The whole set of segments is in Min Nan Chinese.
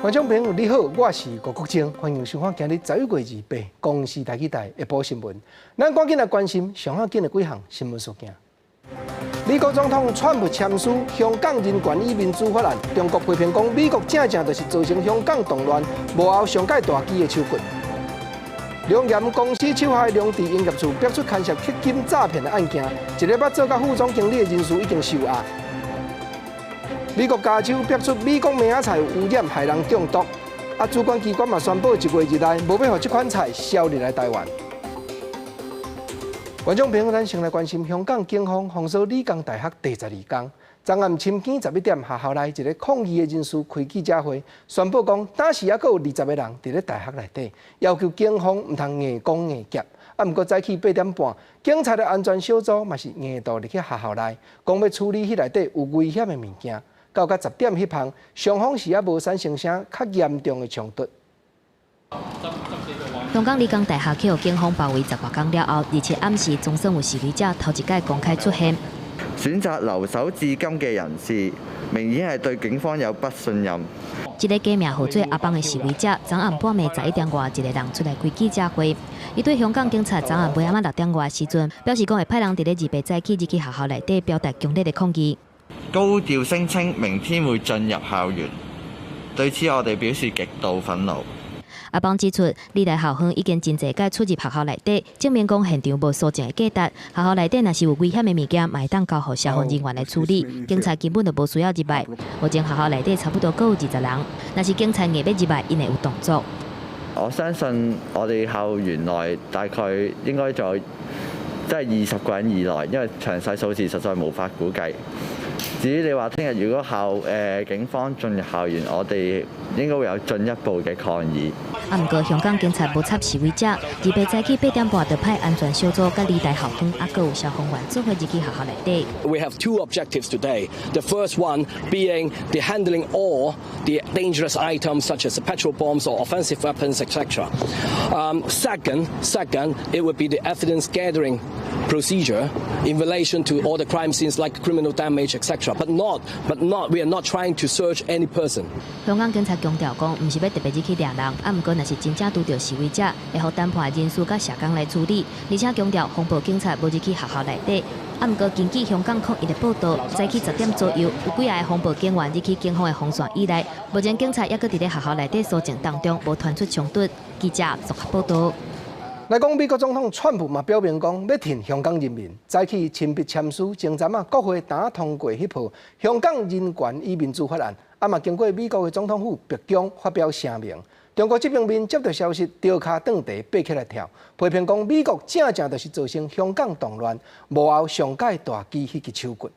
觀眾朋友你好，我是吳國晶，歡迎收看今日11月28公視台語台下晡新聞。咱趕緊來關心上要緊的幾項新聞事件。美國總統川普簽署《香港人權與民主法案》，中國批評講美國正正就是造成香港動亂，幕後上蓋大支的手骨。龍岩公司手下兩地營業處爆出牽涉黑金詐騙的案件，一个捌做過副總經理的人士已經受押。美國加州爆出美國麥仔菜污染，害人中毒，啊，主管機關嘛宣布一月日內無欲予這款菜銷入來台灣。觀眾朋友，咱先來關心香港警方封鎖理工大學第十二工，昨暗深更11點，學校內一个抗議的人士開記者會，宣布講，當時猶閣有20個人佇咧大學內底，要求警方毋通硬攻硬劫。啊，毋過早起8點半，警察的安全小組嘛是硬渡入去學校內，講欲處理彼內底有危險的物件。到甲10點彼旁，雙方是猶無產生啥較嚴重的衝突。香港理工大學予警方包圍十外工了後，27暗時總算有示威者頭一擺公開出現。選擇留守至今嘅人士，明顯係對警方有不信任。這个假名號做阿邦的示威者，昨暗半暝11點外，一个人出來開記者會。伊對香港警察昨暗暝仔6點外時陣，表示講會派人佇咧28早起入去學校內底表達強烈的抗議。高調聲稱明天會進入校園，對此我哋表示極度憤怒。阿邦指出，理大校方已經真濟擺出入學校內底，證明講現場無搜證的價值。學校內底若是有危險的物件，嘛會當交予消防人員來處理，警察根本就無需要入來。目前學校內底差不多閣有20人，若是警察硬欲入來，𪜶會有動作。我相信我哋校園內大概應該在即係20個人以內，因為詳細數字實在無法估計。至於你話聽日如果警方進入校園，我哋應該會有進一步嘅抗議。啊，毋過香港警察無插示威者，28早起8點半就派安全小組佮理大校方，猶閣有消防員做伙入去學校內底。 We have two objectives today. The first one being the handling all the dangerous items such as petrol bombs or offensive weapons, etc. Second, it would be the evidence gathering procedure in relation to all the crime scenes like criminal damage, etc. But not, we are not trying to search any person. 香港警察強調講，毋是欲特別入去掠人，啊，毋過若是真正拄著示威者，會予談判人士佮社工來處理，而且強調防暴警察無入去學校內底。啊，毋過根據香港抗議的報道，早起10點左右，有幾个防暴警員入去警方的防線以內，目前警察猶閣佇咧學校內底搜證當中，無傳出衝突。記者綜合報道。來講，美國總統川普嘛表明講，欲挺香港人民，早起親筆簽署前陣仔國會呾通過彼部《香港人權與民主法案》，啊嘛經過美國的總統府白宮發表聲明。中國這邊面接到消息，著跤轉地爬起來跳，批評講美國正正就是造成香港動亂，幕後上蓋大支彼支手骨。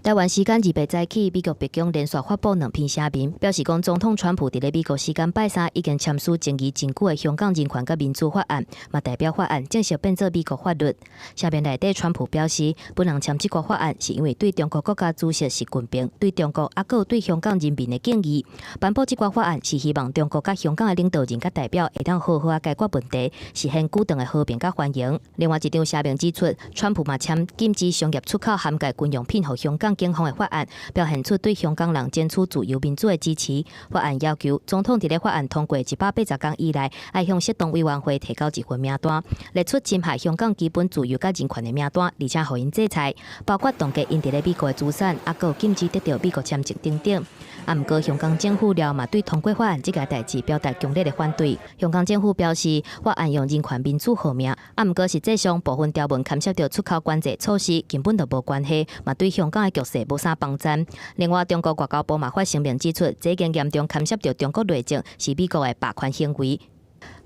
台灣時間28早起，美國白宮連續發布兩篇聲明，表示講總統川普佇咧美國時間拜三已經簽署爭議真久的香港人權佮民主法案，嘛代表法案正式變做美國法律。聲明內底，川普表示，本人簽這個法案是因為對中國國家主席習近平、對中國猶閣有對香港人民的敬意。頒布這個法案是希望中國佮香港的領導人佮代表會當好好仔解決問題，實現久長的和平佮繁榮。另外一張聲明指出，川普嘛簽禁止商業出口涵蓋軍用品予香港警方的法案，表現出對香港人爭取自由民主的支持。法案要求總統佇咧法案通過180天以內，愛向適當委員會提交一份名單，列出侵害香港基本自由佮人權的名單，而且予𪜶制裁，包括凍結𪜶佇咧美國的資產，猶閣有禁止得到美國簽證等等。啊，毋過香港政府了嘛對通過法案這个代誌表達強烈的反對。香港政府表示，法案用人權民主號名，啊，毋過實際上部分條文牽涉著出口管制措施，根本就無關係，嘛對香港的局勢無啥幫助。另外，中國外交部嘛發聲明指出，這已經嚴重牽涉著中國內政，是美國的霸權行為。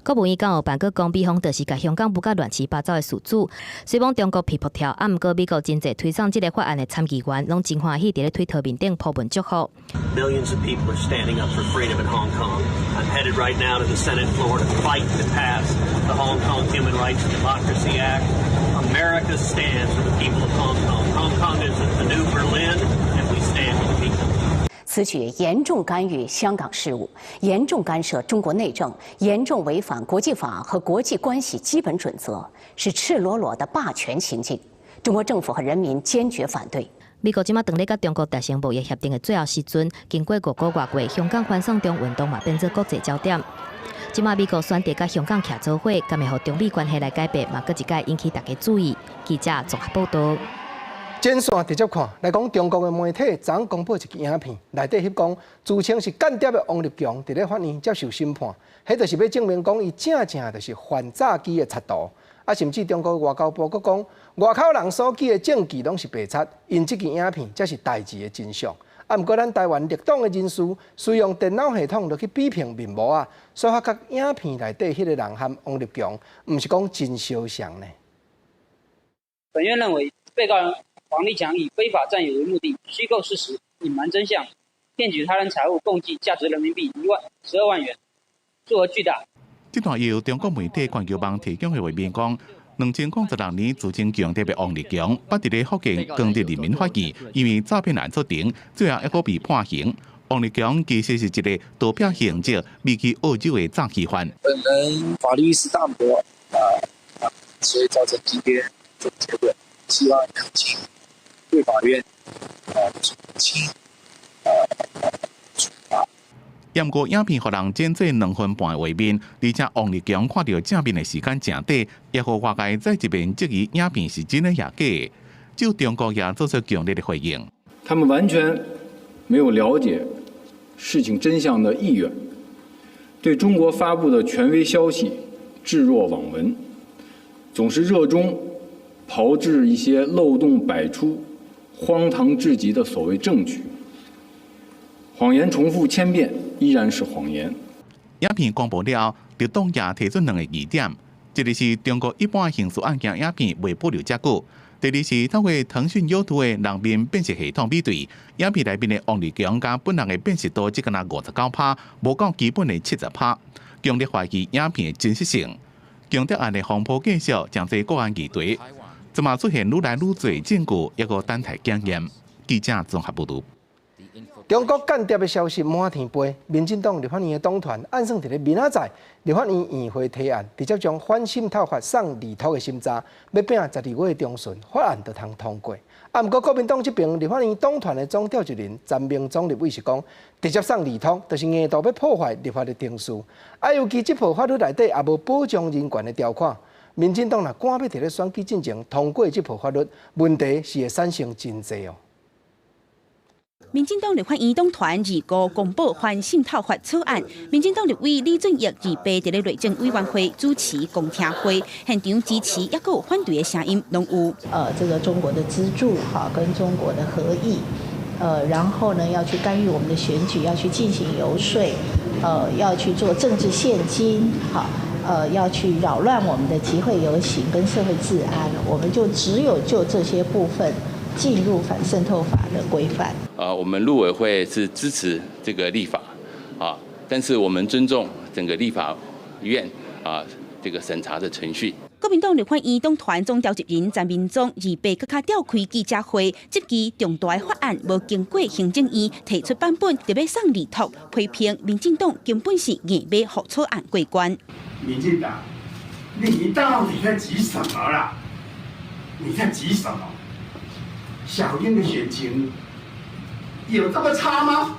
國務院港澳辦閣講，美方就是共香港舞甲亂七八糟的事主。雖罔中國皮噗跳，啊，毋過美國真濟推摠這个法案的參議員，攏真歡喜佇咧推特面頂鋪文祝福。 Millions of people are standing up for freedom in Hong Kong. I'm headed right now to the Senate floor to fight to pass the Hong Kong Human Rights and Democracy Act. America stands with the people of Hong Kong. Hong Kong is the new Berlin, and we stand with the people. 此舉嚴重干預香港事務，嚴重干涉中國內政，嚴重違反國際法和國際關係基本準則，是赤裸裸的霸權行徑。中國政府和人民堅決反對。美國這馬當咧佮中國達成貿易協定的最後時陣，經過5個外月，香港反送中運動嘛變做國際焦點。這馬美國選擇佮香港徛做伙，敢會予中美關係來改變，嘛閣一擺引起大家注意。記者綜合報道。前線直接看來講，中國的媒體昨公布一支影片，內底翕講自稱是間諜的王立強，佇咧法院接受審判，彼就是欲證明講伊正正就是反詐欺的賊徒。啊，甚至中國外交部閣講，外口人所舉的證據攏是白賊，𪜶這支影片才是代誌的真相。啊，毋過咱台灣綠黨的人士，使用電腦系統落去比拼面膜啊，所以發覺影片內底彼個人和王立強，毋是講真相像呢。本院認為，被告人王立強以非法佔有為目的，虛構事實、隱瞞真相，騙取他人財物共計價值人民幣1萬12萬元，數額巨大。這段由中國媒體環球網提供的畫面講，2016年自稱強諜的王立強，捌佇咧福建光德人民法院，因為詐騙案出庭，最後猶閣被判刑。王立強其實是一個逃票行者，避去澳洲的詐欺犯。本人法律意識淡薄啊，所以造成今天這個結果。希望請對法院啊從輕啊處罰。毋過影片予人剪做2分半的畫面，而且王立強看著正面的時間誠短，也予外界再一遍質疑影片是真的抑假的。就中國也做出強烈的回應。他們完全沒有了解事情真相的意願，對中國發布的權威消息置若罔聞，總是熱衷炮製一些漏洞百出、荒唐至極的所謂證據。謊言重複千遍，依然是謊言。影片公布了後，綠黨也提出兩個疑點：一個是中國一般刑事案件影片袂保留遮久；第二是透過騰訊 YouTube 的人面辨識系統比對，影片內面的王立強佮本人的辨識度只敢若59%，無夠基本的70%，強烈懷疑影片的真實性。強調案的風波繼續，誠濟國安議題，這馬出現愈來愈濟證據，猶閣等待檢驗。記者綜合報導。中國間諜的消息滿天飛，民進黨立法院的黨團按算佇咧明仔載立法院院會提案，直接將反滲透法送兒托的審查，欲拼12月中旬法案就通通過。啊，毋過國民黨這邊立法院黨團的總召集人陳明忠立委是講，直接送兒托，就是硬度欲破壞立法的程序。啊，尤其這部法律內底也無保障人權的條款，民進黨若趕欲佇咧選舉進前通過這部法律，問題是會產生真濟哦。民進黨立法院黨團25公布反滲透法草案，民進黨立委李俊毅28佇咧內政委員會主持公聽會，現場支持抑閣有反對的聲音攏有。這個中國的資助哈，跟中國的合意，然後呢要去干預我們的選舉，要去進行遊說，要去做政治獻金，哈，要去擾亂我們的集會遊行跟社會治安，我們就只有就這些部分進入反滲透法的規範。我們陸委會是支持這個立法，啊，但是我們尊重整個立法院啊這個審查的程序。國民黨立法院黨團總召集人陳明忠28閣較召開記者會，質疑重大法案無經過行政院提出版本，就欲送兒托，批評民進黨根本是硬欲予草案過關。民進黨，你到底在急什麼啦？你在急什麼？小英的選情有這麼差嗎？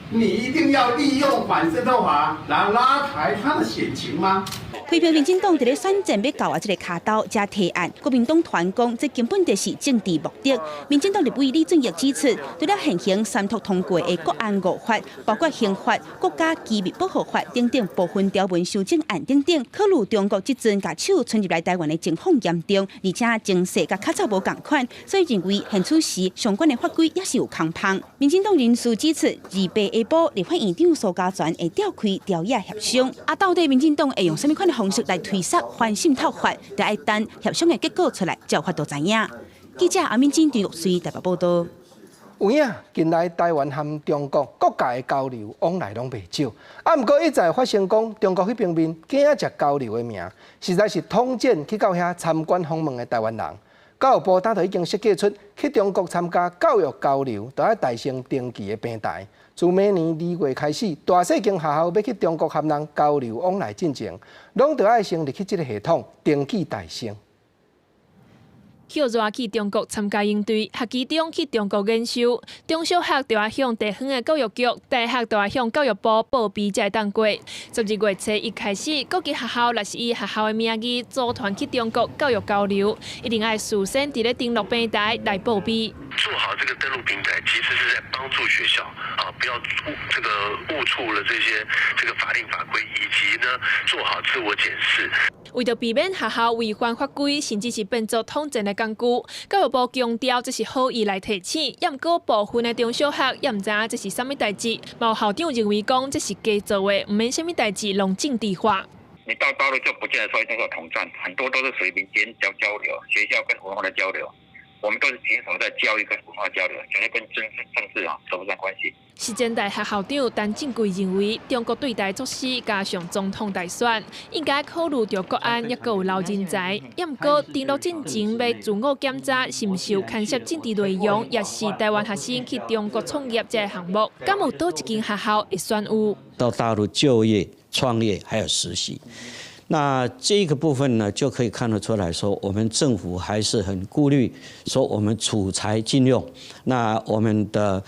你一定要利用反滲透法來拉抬他的選情嗎？批評民進黨佇咧選戰欲到啊這個跤頭才提案，國民黨團講這根本就是政治目的。民進黨立委李俊毅指出，除了現行三讀通過的國安五法，包括刑法、國家機密保護法等等部分條文修正案等等，考慮中國這陣共手伸入來台灣的情況嚴重，而且情勢佮較早無仝款，所以認為現此時相關的法規也是有空縫。民進黨人士指出，28下晡立法院長蘇嘉全會召開朝野協商，啊，到底民進黨會用啥物款的方式來推捒反滲透法，就愛等協商的結果出來，才有法度知影。記者阿敏珍、張玉穗台北報道。有影，近來台灣和中國各界的交流往來攏袂少，啊，毋過一再發生講中國彼邊面驚食交流的名，實在是統戰去到遐參觀訪問的台灣人。教育部早就已經設計出去中國參加教育交流，都愛代先登記的平台。自明年2月開始，大細間學校欲去中國和人交流往來進前，攏著愛先入去這个系統登記代先。歇熱去中國參加營隊，學期中去中國研修，中小學就愛向地方的教育局，大學就愛向教育部報備才會當過。12月初一開始，各級學校若是以學校的名義組團去中國教育交流，一定愛事先佇咧登錄平台來報備。做好這個登錄平台，其實是在幫助學校啊，不要誤這個誤觸了這些這個法令法規，以及呢做好自我檢視。為著避免學校違反法規，甚至是變做統戰的工具，教育部強調這是好意來提醒。也毋過部分的中小學也毋知影這是啥物代誌，嘛有校長認為講這是加做的，毋免啥物代誌攏政治化。你到大陸就不見得說叫做統戰，很多都是屬於民間交流，學校跟文化的交流。我們都是緊守在教育跟文化交流，絕對跟政治啊扯不上關係。實踐大學校長陳進貴認為，中國對台措施加上總統大選，應該考慮著國安，抑閣有留人才。也毋過登錄進前欲自我檢查，是毋是有牽涉政治內容，抑是台灣學生去中國創業這个項目，敢有佗一間學校會選有？到大陸就業、創業還有實習。那這個部分呢，就可以看得出來說，我們政府還是很顧慮，說我們儲才盡用。那我們的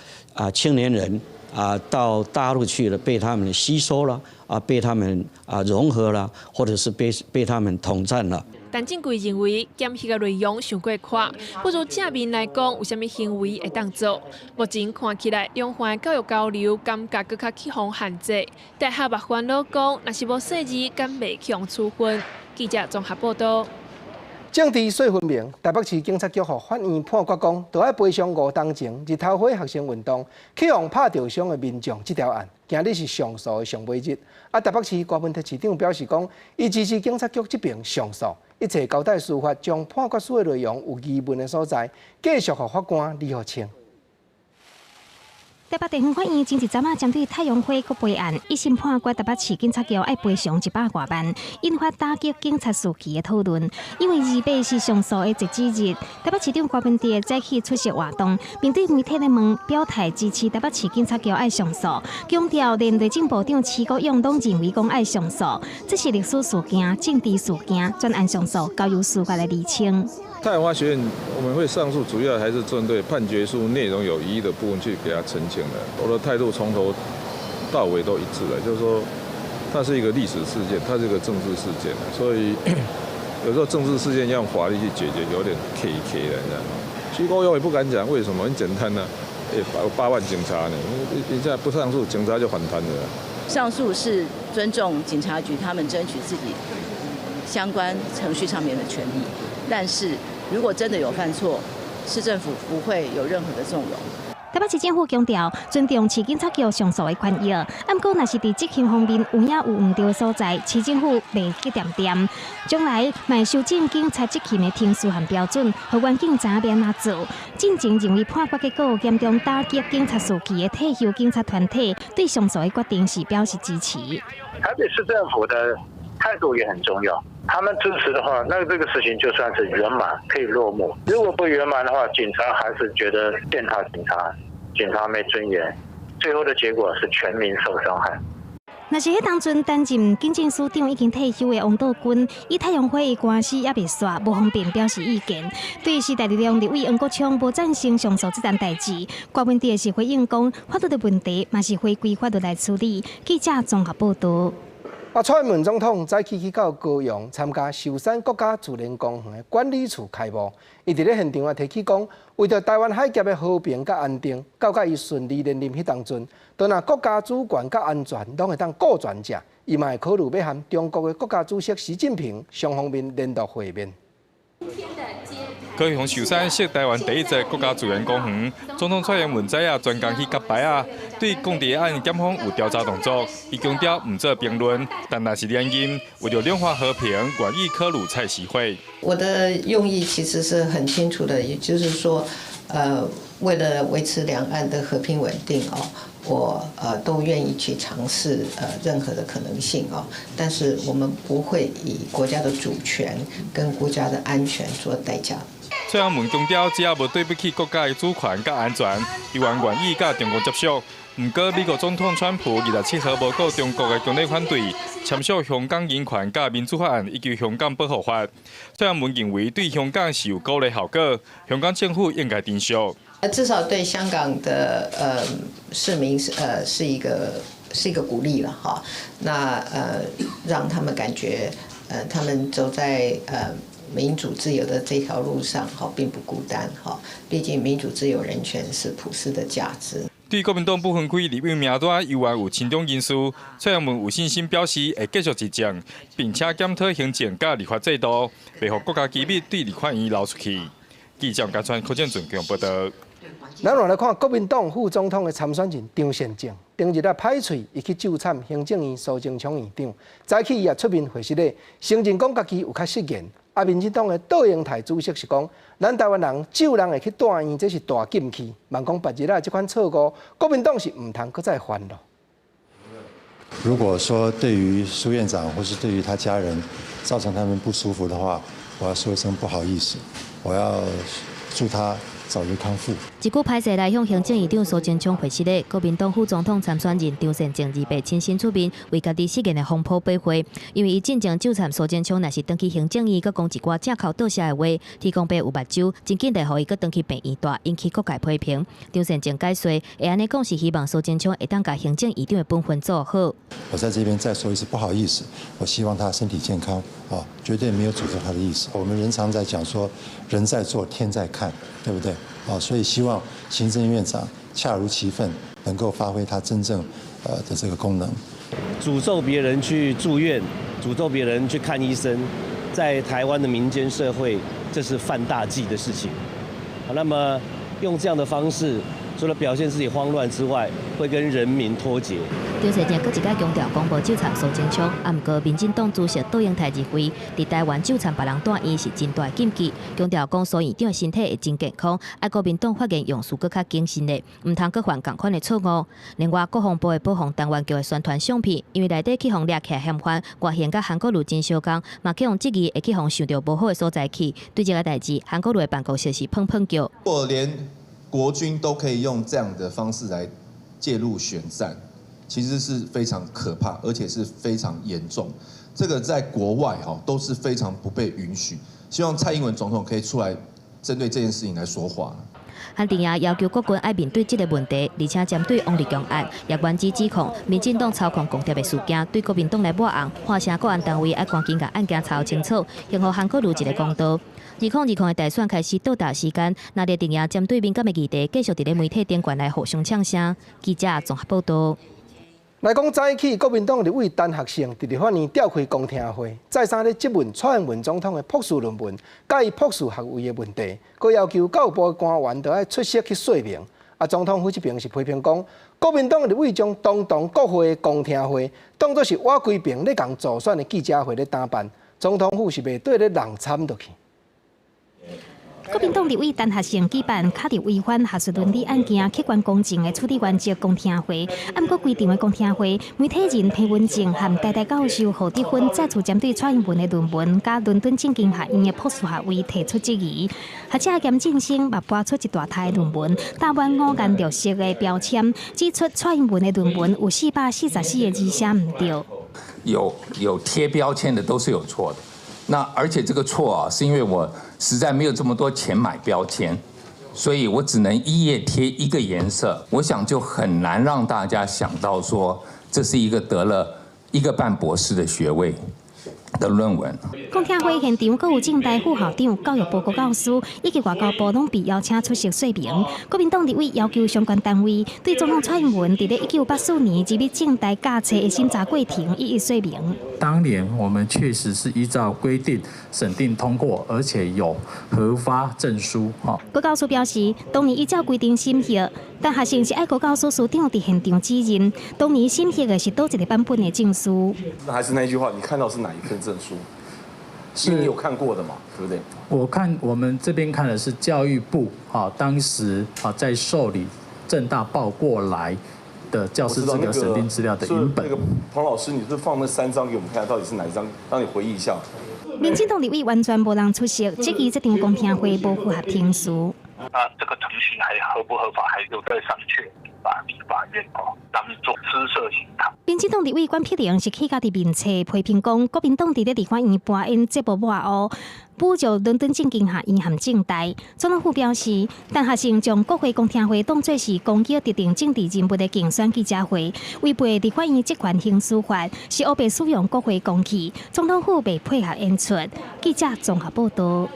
青年人到大陸去了，被他們吸收了，被他們融合了，或者是被他們統戰了。陳進貴認為檢核的內容傷過闊，不如正面來講，有啥物行為會當做。目前看起來，兩岸教育交流感覺閣較去予限制。大學嘛煩惱講，若是無細膩，敢袂予處分。記者綜合報道。政治稅分明，台北市警察局予法院判決講，著愛賠償五冬前日頭花學生運動去予拍著傷的民眾這條案，今日是上訴的上尾日。台北市柯文哲市長表示講，伊支持警察局這爿上訴，一切交代司法將判決書的內容有疑問的所在，繼續予法官理予清。台北地方法院前一陣仔針對太陽花國賠案，一審判決台北市警察局愛賠償100外萬，引發打擊警察士氣的討論。因為28是上訴的截止日，台北市長柯文哲早起出席活動，面對媒體的問，表態支持台北市警察局愛上訴，強調連內政部長徐國勇攏認為講愛上訴，這是歷史事件、政治事件，專案上訴交由司法來釐清。太陽花學運我們會上訴，主要還是針對判決書內容有疑義的部分去給他澄清的。我的態度從頭到尾都一致的，就是說，它是一個歷史事件，它是一個政治事件，所以有時候政治事件要用法律去解決，有點 K K 的，你知道嗎？徐國勇也不敢講，為什麼？很簡單呢，欸，8萬警察呢，你現在不上訴，警察就反彈了。上訴是尊重警察局他們爭取自己相關程序上面的權利，但是如果真的有犯錯，市政府不會有任何的縱容。台北市政府強調尊重市警察局上訴的權益，毋過若是佇執行方面有影有毋對的所在，市政府袂去恬恬。將來嘛會修正警察執勤的程序和標準，予員警知影欲按怎做。進前認為判決結果嚴重打擊警察士氣的退休警察團體，對上訴的決定是表示支持。台北市政府的態度也很重要。他們支持的話，那這個事情就算是圓滿，可以落幕。如果不圓滿的話，警察還是覺得踐踏警察，警察沒尊嚴，最後的結果是全民受傷害。若是彼當陣擔任警政署長已經退休的王道軍，以太陽花的官司猶未煞，無方便表示意見。對時代力量立委黃國昌無贊成上訴這件代誌，柯文哲是回應講，法律的問題嘛是回歸法律來處理。記者綜合報道。蔡英文總統早起去到高雄參加壽山國家自然公園的管理處開幕，伊佇咧現場也提起講，為著臺灣海峽的和平佮安定，到佮伊順利連任彼當陣，當若國家主權佮安全攏會當顧全者，伊嘛會考慮欲和中國的國家主席習近平雙方面聯絡會面。高雄壽山設臺灣第一座國家自然公園，總統蔡英文早仔專工去蓋牌仔，對共諜案檢方有調查動作，伊強調毋做評論，但若是連任，為著兩岸和平，願意考慮蔡習會。我的用意其實是很清楚的，也就是說，為了維持兩岸的和平穩定哦，我都願意去嘗試任何的可能性哦，但是我們不會以國家的主權跟國家的安全做代價。蔡英文強調，只要無對不起國家的主權佮安全，伊猶願意佮中國接觸。毋過，美國總統川普27號無顧中國的強烈反對，簽署香港人權佮民主法案以及香港保護法。蔡英文認為對香港是有鼓勵效果，香港政府應該珍惜。至少對香港的市民是一個鼓勵了哈。那讓他們感覺他們走在民主自由的這條路上哈，並不孤單哈。畢竟民主自由人權是普世的價值。對國民黨不分區立委名單猶原有親中人士，蔡英文有信心表示會繼續執政，並且檢討行政佮立法制度，袂予國家機密對立法院流出去。記者江川柯建俊報道。咱來看國民黨副總統的參選人張善政，頂日啊歹喙，伊去糾參行政院蘇貞昌院長，早起伊也出面回實咧，承認講家己有較失言。啊，民進黨的杜英台主席是講，咱台灣人咒人會去住院，這是大禁忌。嘛講別日啊，這款錯誤，國民黨是毋通閣再犯咯。如果說對於蘇院長或是對於他家人造成他們不舒服的話，我要說一聲不好意思，我要祝他早日康復。一句歹勢來向行政院長蘇貞昌回實咧，國民黨副總統參選人張善政28親身出面為家己失言的風波駁回，因為伊進前糾參蘇貞昌，若是轉去行政院，閣講一寡正口倒寫的話，天公伯有目睭，真緊就予伊閣轉去病院蹛，引起各界批評。張善政解釋，會按呢講是希望蘇貞昌會當共行政院長的本分做好。我在這邊再說一次，不好意思，我希望他身體健康，啊，絕對沒有詛咒他的意思。我們人常在講說，人在做，天在看，對不對？啊，所以希望行政院長恰如其分，能夠發揮他真正的這個功能。詛咒別人去住院，詛咒別人去看醫生，在台灣的民間社會，這是犯大忌的事情。那麼用這樣的方式，除了表現自己慌亂之外，會跟人民脫節。張善政閣一擺強調講無糾參蘇貞昌，啊，毋過民進黨主席杜英台認為，佇台灣糾參別人住院是真大禁忌，強調講蘇院長身體會真健康，啊，國民黨發言用詞閣較謹慎咧，毋通閣犯仝款的錯誤。另外，國防部的保防單元局的宣傳相片，因為內底去予掠起來嫌犯，外形佮韓國瑜真相仝，嘛去予質疑會去予想著無好的所在去。對這個代誌，韓國瑜的辦公室是砰砰叫。如果連國軍都可以用這樣的方式來介入選戰，其實是非常可怕，而且是非常嚴重。這個在國外哈都是非常不被允許。希望蔡英文總統可以出來針對這件事情來說話。韓定也要求國軍愛面對這個問題，而且針對王立強案，也原指指控民進黨操控共諜的事件，對國民黨來抹紅，喊聲國安單位愛趕緊共案件查清楚，還予韓國瑜一個公道。2020的大選開始倒數時間，那列定也針對敏感的議題，繼續佇咧媒體頂懸來互相嗆聲。記者綜合報道。來講早起，國民黨立委陳學聖佇立法院召開公聽會，再三咧質問蔡英文總統的博士論文，佮伊博士學位的問題，閣要求教育部的官員都愛出席去說明。啊，總統府這邊是批評講，國民黨立委將堂堂國會的公聽會當作是倚規爿咧共助選的記者會咧擔辦，總統府是袂對咧人參落去。國民黨立委陳學聖舉辦卡佇違反學術倫理案件客觀公正的處理原則公聽會，啊，毋過規場的公聽會，媒體人彭文正和台大教授何德芬再次針對蔡英文的論文佮倫敦政經學院的博士學位提出質疑。學者嚴振聲嘛搬出一大沓論文，貼滿五顏六色的標籤，指出蔡英文的論文有444個字寫毋對。有貼標籤的都是有錯的。那而且這個錯啊，是因為我實在沒有這麼多錢買標籤，所以我只能一頁貼一個顏色。我想就很難讓大家想到說這是一個得了一個半博士的學位的論文。公聽會現場，閣有政大副校長、教育部國教司以及外交部攏被邀請出席說明。國民黨立委要求相關單位對總統蔡英文佇咧1984年入去政大教冊的審查過程一一說明。當年我們確實是依照規定審定通過，而且有核發證書。哈，國教署表示，當年依照規定審核，但學生是愛國教署署長佇現場指認，當年審核的是佗一個版本的證書。那還是那句話，你看到是哪一份證書？是你有看過的嘛？對不對？我看我們這邊看的是教育部啊，當時啊在受理政大報過來的教師資格審定資料的影本。那個彭老師，你是放那三張給我們看，到底是哪一張？讓你回憶一下。民進黨立委完全無人出席，質疑這場公聽會無符合程序。那這個程序還合不合法，還有待商榷。把立法院哦當作私設刑堂。民進黨立委管碧玲是氣甲佇面冊批評講，國民黨佇咧立法院搬演節目抹烏，侮辱倫敦政經下陰陷政大。總統府表示，陳學聖將國會公聽會當作是攻擊特定政治人物的競選記者會，違背立法院職權行使法，是烏白使用國會公器。總統府袂配合演出。記者綜合報導。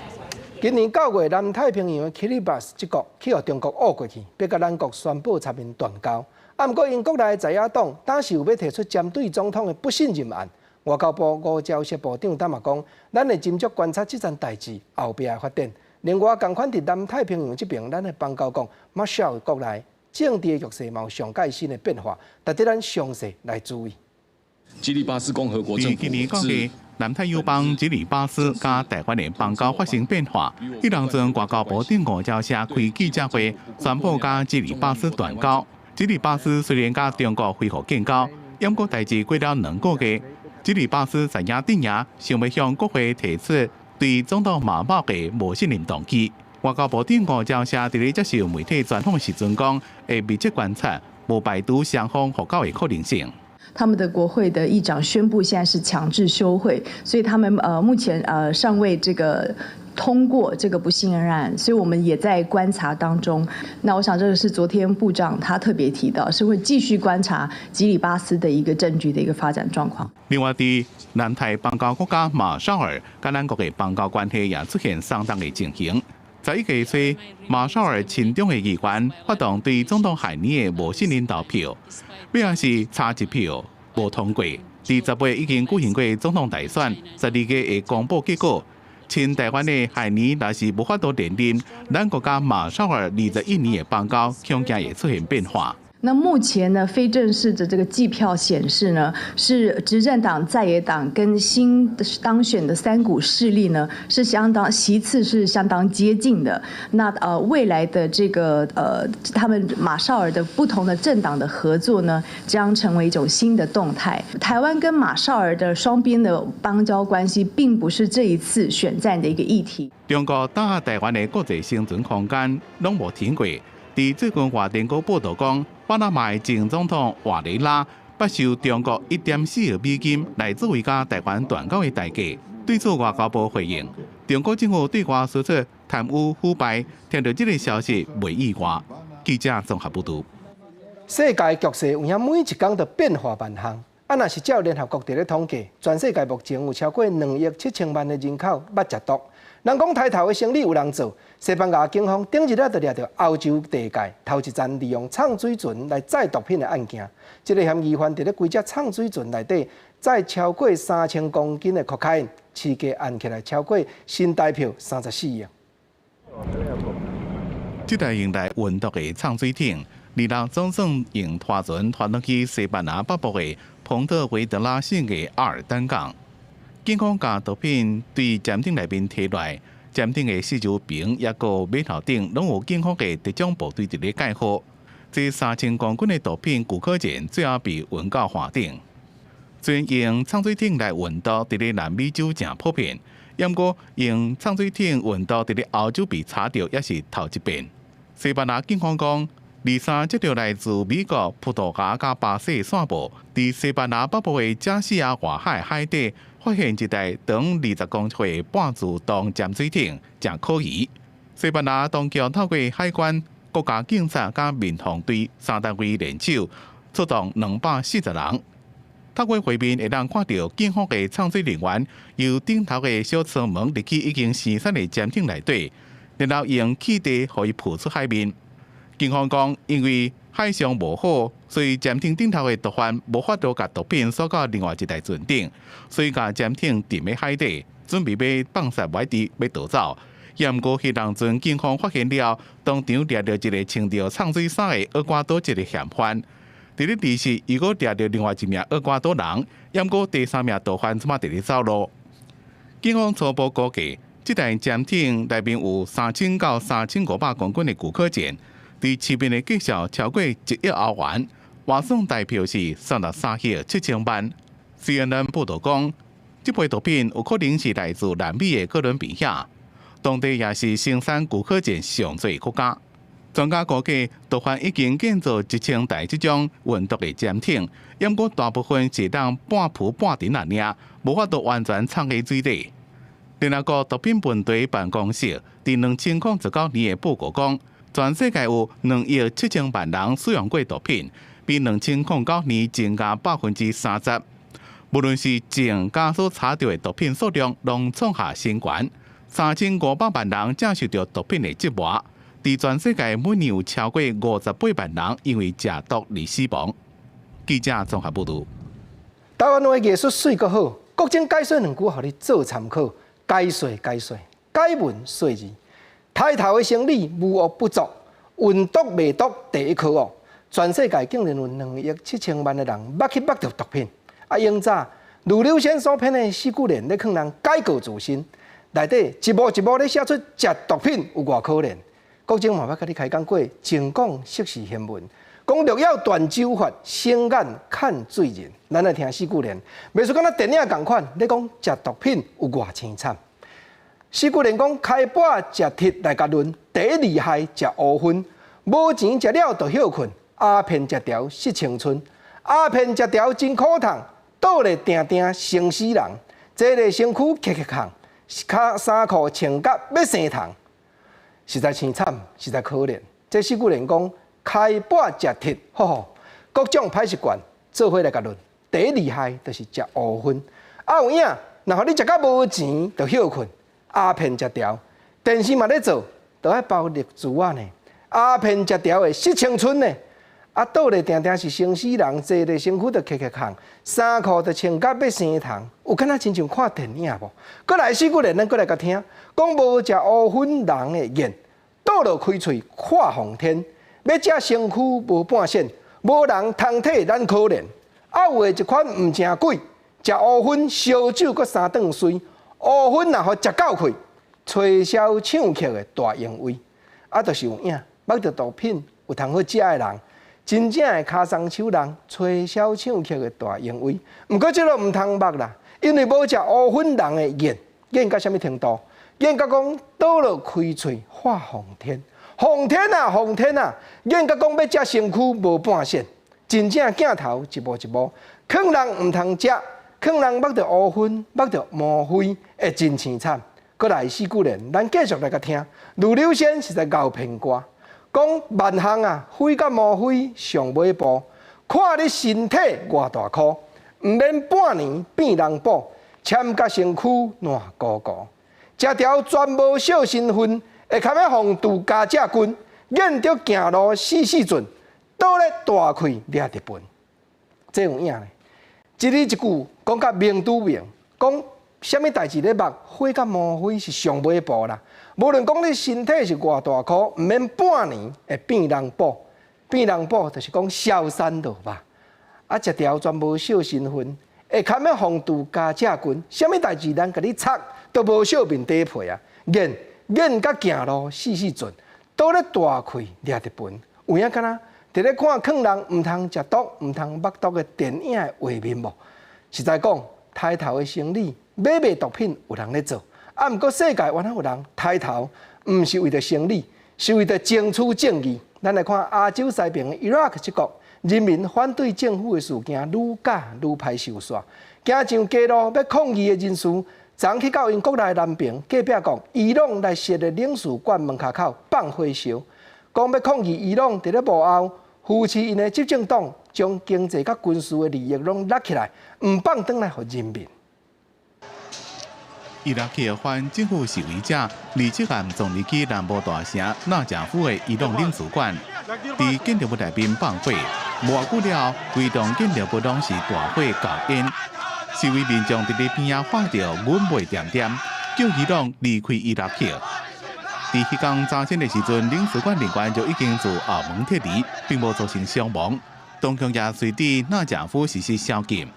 今年9月，南太平洋的基里巴斯這國去予中國挖過去，欲佮咱國宣布插面斷交。啊，毋過𪜶國內的在野黨當時有欲提出針對總統的不信任案。外交部吳釗燮部長今嘛講，咱會斟酌觀察這層代誌後壁的發展。另外，仝款佇南太平洋這爿，咱的邦交國馬紹爾國內政治的局勢嘛有上蓋新的變化，值得咱詳細來注意。基里巴斯共和國政府今年9月，南太友邦基里巴斯佮台灣的邦交發生變化。彼當陣外交部長吳釗燮開記者會，宣布佮基里巴斯斷交。基里巴斯雖然佮中國恢復建交，毋過代誌過了2個月，基里巴斯在野陣營想欲向國會提出對總統馬茂的無信任動議。外交部長吳釗燮佇咧接受媒體專訪時陣講，會密切觀察，無排除雙方復交的可能性。他們的國會的議長宣布，現在是強制休會，所以他們目前尚未這個通過這個不信任案，所以我們也在觀察當中。那我想這個是昨天部長他特別提到，是會繼續觀察基里巴斯的一個政局的一個發展狀況。另外，佇南太邦交國家馬紹爾佮咱國的邦交關係也出現鬆動的情形。11月初，馬紹爾親中的議員發動對總統海尼的無信任投票，尾仔是差一票無通過。佇10月已經舉行過總統大選，12月會公布結果。親台灣的海尼若是無法度連任，咱國佮馬紹爾21年的邦交恐驚會出現變化。那目前呢，非正式的這個計票顯示呢，是執政黨、在野黨跟新當選的三股勢力呢，是相當席次是相當接近的。那未來的這個他們馬紹爾的不同的政黨的合作呢，將成為一種新的動態。台灣跟馬紹爾的雙邊的邦交關係，並不是這一次選戰的一個議題。中國打壓台灣的國際生存空間攏無停過。佇最近外電閣報導講，巴拿馬的前總統瓦雷拉捌收中國1.4億美金來作為佮台灣斷交的代價。對此，外交部回應，中國政府對外輸出貪污腐敗，聽到這个消息袂意外。記者綜合報導。世界局勢有影每一工都變化萬項。啊，若是照聯合國佇咧統計，全世界目前有超過2億7千萬的人口捌食毒。人講刣頭的生理有人做，西班牙警方頂日仔就掠著歐洲地界頭一層利用泅水船來載毒品的案件。這个嫌疑犯佇咧規隻泅水船內底載超過3000公斤的可卡因，市價按起來超過新台票34億。這台用來運毒的泅水艇，二六總算用拖船拖轉去西班牙北部的蓬特維德拉省的阿爾丹港。警方共毒品對潛艇內面提來，潛艇的四周爿抑閣碼頭頂，攏有警方的特種部隊佇咧蓋好。這3000公斤的毒品，古可見最後被運到岸頂。雖然用泅水艇來運毒，佇咧南美洲誠普遍，毋過用泅水艇運毒佇咧歐洲被查著，也是頭一遍。西班牙警方講，二三接著來自美國、葡萄牙佮巴西的線報，佇西班牙北部的加西亞外海海底發現一台長20公尺的半自動潛水艇，誠可疑。西班牙當局透過海關、國家警察佮民防隊三單位聯手，出動240人。透過畫面會當看著警方的泅水人員由頂頭的小艙門入去已經生鏽的潛艇內底，然後用氣袋予伊浮出海面。警方講，因為海象無好，所以潛艇頂頭的毒販無法度共毒品送到另外一台船頂，所以共潛艇沉佇海底，準備欲放縵埋佇欲逃走。毋過，彼當陣警方發現了，當場掠著一个穿著泅水衫的厄瓜多籍的嫌犯。佇咧彼時，又閣掠著另外一名厄瓜多人，毋過第三名毒販這馬佇咧走路。警方初步估計，這台潛艇內面有3000到3500公斤的古柯鹼，佇市面的價數超過1億歐元，換算台票是33億7千萬。CNN 報導講，這批毒品有可能是來自南美的哥倫比亞，當地也是生產古柯鹼上濟國家。專家估計，毒販已經建造1000台這種運毒的潛艇，毋過大部分是當半浮半沉爾，無法度完全藏佇水底。聯合國毒品問題辦公室佇2019年的報告講，全世界有2億7000萬人使用過毒品，比2009年增加30%。無論是種佮所查著的毒品數量，攏創下新高，3500萬人正受著毒品的折磨。佇全世界每年有超過58萬人因為食毒而死亡。記者綜合報導。台灣話藝術媠閣好，國政解說兩句，予你做參考。解說解說，解文說字，刣頭的生理無惡不作，運毒賣毒第一可惡。全世界竟然有2億7000萬的人捌去捌著毒品。啊，永早盧柳先所編的四句聯咧，勸人改過自新，內底一幕一幕咧寫出食毒品有偌可憐。國政嘛捌佮你開講過，情講時事新聞，講六曜斷酒法，省眼看罪人。咱來聽四句聯，袂輸敢若電影仝款，咧講食毒品有偌凄慘。四句聯講開脯食鐵來共論，第一厲害食烏薰，無錢食了就歇睏，鴉片食著失青春，鴉片食著真苦痛，倒咧定定生死人，坐咧身軀磕磕空，跤衫褲穿甲欲生蟲。實在凄慘，實在可憐。這四句聯講開脯食鐵，吼吼，各種歹習慣做伙來共論。第一厲害就是食烏薰，啊有影，若予你食甲無錢就歇睏，鴉片食著，電視嘛咧做，都愛包綠珠仔呢。鴉片食著會失青春呢。啊，倒咧定定是生死人，坐咧身軀就磕磕空，衫褲就穿甲欲生蟲，有敢若親像看電影無？閣來四句聯，咱閣來共聽，講無食烏薰人會癮，倒落開喙看奉天，欲食身軀無半仙，無人通替咱可憐。啊，有的一款毋成鬼，食烏薰燒酒閣三頓衰，烏薰若予食夠氣，吹簫唱曲的大英威，啊，就是有影，捌著毒品有通好食的人。真正的跤鬆手人，吹簫唱曲的大英威。毋過這個毋通捌啦，因為無食烏薰人會癮，癮到啥物程度？癮到講倒落開喙化奉天，奉天啊，奉天啊！癮到講欲食身軀無半線，真正鏡頭一幕一幕，勸人毋通食，勸人捌著烏薰，捌著嗎啡，會真凄慘。閣來四句聯，咱繼續來共聽。盧柳先實在𠢕編歌。講萬項啊，火佮嗎啡上尾步，看你身體偌大箍，毋免半年變人脯，簽甲身軀爛糊糊，食著全無小身份，會堪欲防杜家者軍，癮著行路死死準，倒咧大氣掠著糞，這有影咧。一字一句講甲明拄明，講啥物代誌咧目火佮嗎啡是上尾步啦。無論講你身體是偌大箍，毋免半年會變人脯，變人脯就是講消散落吧。啊，食著全無小身份，會堪欲防杜家者軍，啥物代誌人共你插都無小面底皮啊！癮癮甲行路死死準，倒咧大氣掠著糞，有影敢若佇咧看勸人毋通食毒、毋通捌毒的電影的畫面無？實在講，刣頭的生理買賣毒品有人咧做。啊！毋過世界原來有人刣頭，毋是為著生理，是為著爭取正義。咱來看亞洲西爿的伊拉克這國，人民反對政府的事件愈甲愈歹收煞。行上街路欲抗議的人士，昨去到𪜶國內南爿隔壁國伊朗來設的領事館門跤口放火燒，講欲抗議伊朗佇咧幕後扶持𪜶的執政黨，將經濟佮軍事的利益攏勒起來，毋放轉來予人民。伊拉克反政府示威者，二七暗撞入去南部大城納賈夫的伊朗領事館，佇建築物內面放火，無偌久了，規棟建築物攏是大火冒煙。示威民眾佇咧邊仔喊著阮袂恬恬，叫伊朗離開伊拉克。佇彼工早前的時陣，領事館人員就已經自後門撤離，並無造成傷亡。當局也隨佇納賈夫實施宵禁。